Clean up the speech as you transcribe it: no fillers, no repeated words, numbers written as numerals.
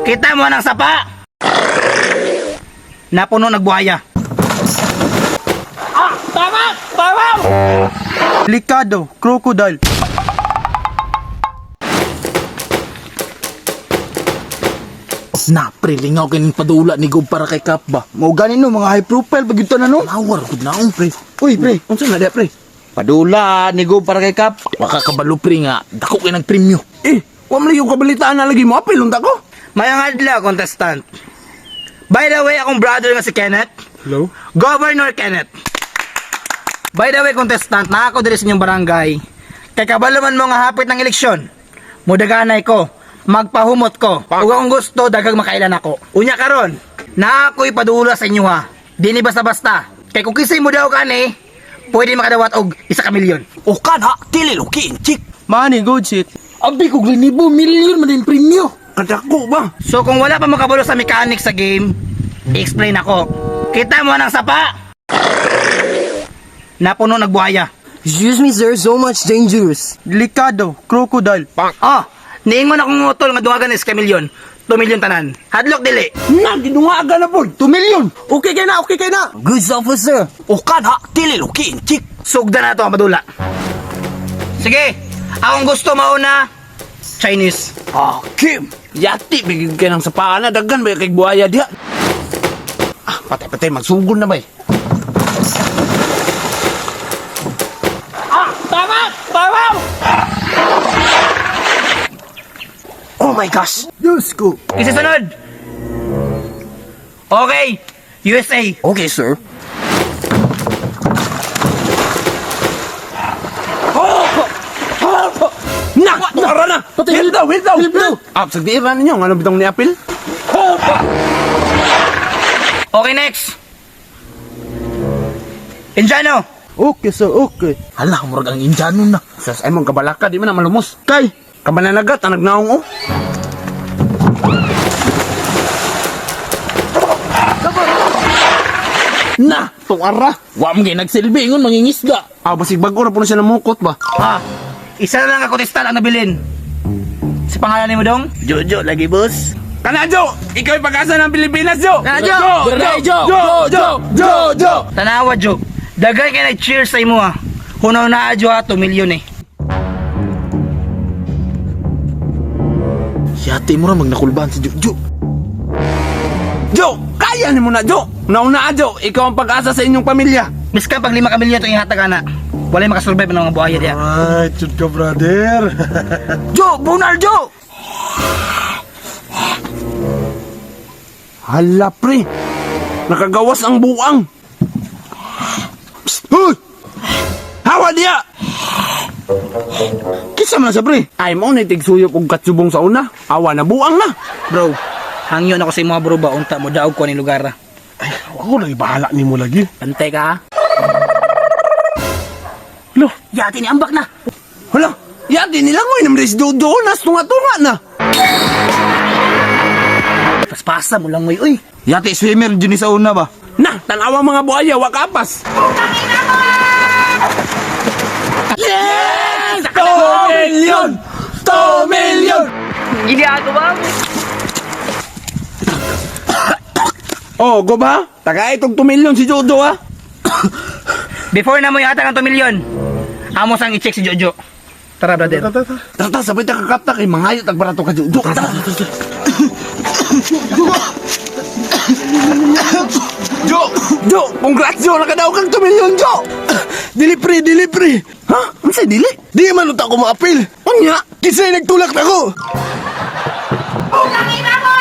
Kita mo ng sapa. Napuno nagbuhaya. Ah, tama! Tama! Delikado, crocodile. Na, pre, lingaw kining padula ni Gob para kay Kap ba? Mao gani no mga high profile pag yun no. Lawar gud na akong, pre. Uy, pre. Unsa na diya, pre? Padula ni Gob para kay Kap. Waka kabalo, pre, nga dako kay nag premyo. Eh, wa man yung kabalitaan na lagi mo apil unta ko. Mayang adlaw, contestant. By the way, akong brother nga si Kenneth. Hello? Governor Kenneth. By the way, contestant, na ako diri sa inyong barangay. Kay kabalo man mo nga hapit ng eleksyon. Mudaganay ko, magpahumot ko. Ug akong gusto daghang makailan ako. Unya karon, na ako'y padula sa inyo ha. Dili basta-basta. Kay kung kisay mo daw kani, pwede makadawat og 1 ka milyon. O kana, dili luki chik. Money good shit. Abi kog linibo milyon man din premyo. Kadako ba? So kung wala pa makabalo sa mechanics sa game, i-explain ako. Kita mo ng sapa. Napuno nagbuhaya. Excuse me, sir, so much dangerous. Delikado, crocodile. Oh, niingon akong utol nga dungagan is kamilyon. 2 milyon tanan. Hadlok dili. Na gidungaga na pod. 2 million. Okay kay na, okay kay na. Good officer. O kana, dili luki chik. Sugda na to ang padula. Sige, akong gusto mauna Chinese. Ah, Kim. Yati bigid kay ng sapaan na daghan ba kay buhaya diha. Ah, patay-patay magsugod na bay. Ah, tama! Tama! Oh my gosh. Diyos ko. Isa sunod. Okay, USA. Okay, sir. Na, tuara na. Patay daw, hil daw. Ah, sagdiira ninyo ngano bitong ni apil? Okay, next. Indiano. Okay sir, okay. Hala, murag ang Indiano na. Sas ay mong kabalaka di man na malumos. Kay, Kabananagat ang nagnaong oh. Na, Tuara. wa man kay nagsilbi ingon mangingisda. Ah, basig bago ra puno siya namukot ba? Ah, isa na lang ang contestant ang nabilin. Si pangalan mo dong? Jojo lagi boss. Kana Jo, ikaw ay pag-asa ng Pilipinas Jo. Kana, Jo! Jo, Jo, Jo, Jo, Jo, Jo. Tanawa, Jo. Daghan kay nag-cheers sa imo ah. Hunaw na Jo ha, 2 milyon eh. Yati mo ra magnakulbahan si Jojo. Jo, kaya nimo na Jo. Nauna Jo, ikaw ang pag-asa sa inyong pamilya. Miskan pag 5 ka milyon itong ihatag ana. Walay makasurvive ng mga buhaya diya. Right, jud ka brother. Jo, bunal Jo! Hala pre. Nakagawas ang buang. Psst, Hoy! Hawa diya! Kisa man na siya pre. Ay mo na tigsuyop og katsubong sa una. Awa na buang na. Bro, hangyo na ko sa imo bro ba unta mo daog ko ni lugar. ah. Ako lagi bahala nimo lagi. Bantay ka ha. Lo, yati ni ambak na. Hala, yati nilangoy naman si Jojo nas tunga-tunga na. Paspasa mo lang uy. Yati swimmer jud ni sa una ba? Na, tanawa mga buhaya, wa kapas. Yes! 2 million! 2 million! Giniago ba? Oh, go ba? Taga itong 2 million si Jojo ah. Before na mo ihatag ang 2 milyon, amo sang i-check si Jojo. Tara, brother. Tara, tara, sabay ta kakapta kay mangayo tag barato ka Jojo. Tara, tara, tara. Jo! Jo! Congrats Jo! Nakadaw kang 2 million Jo! Dili pre, dili pre. Ha? Unsay dili? Di man unta ko maapil. Unya! Kisay nagtulak na ko. Putang ina mo!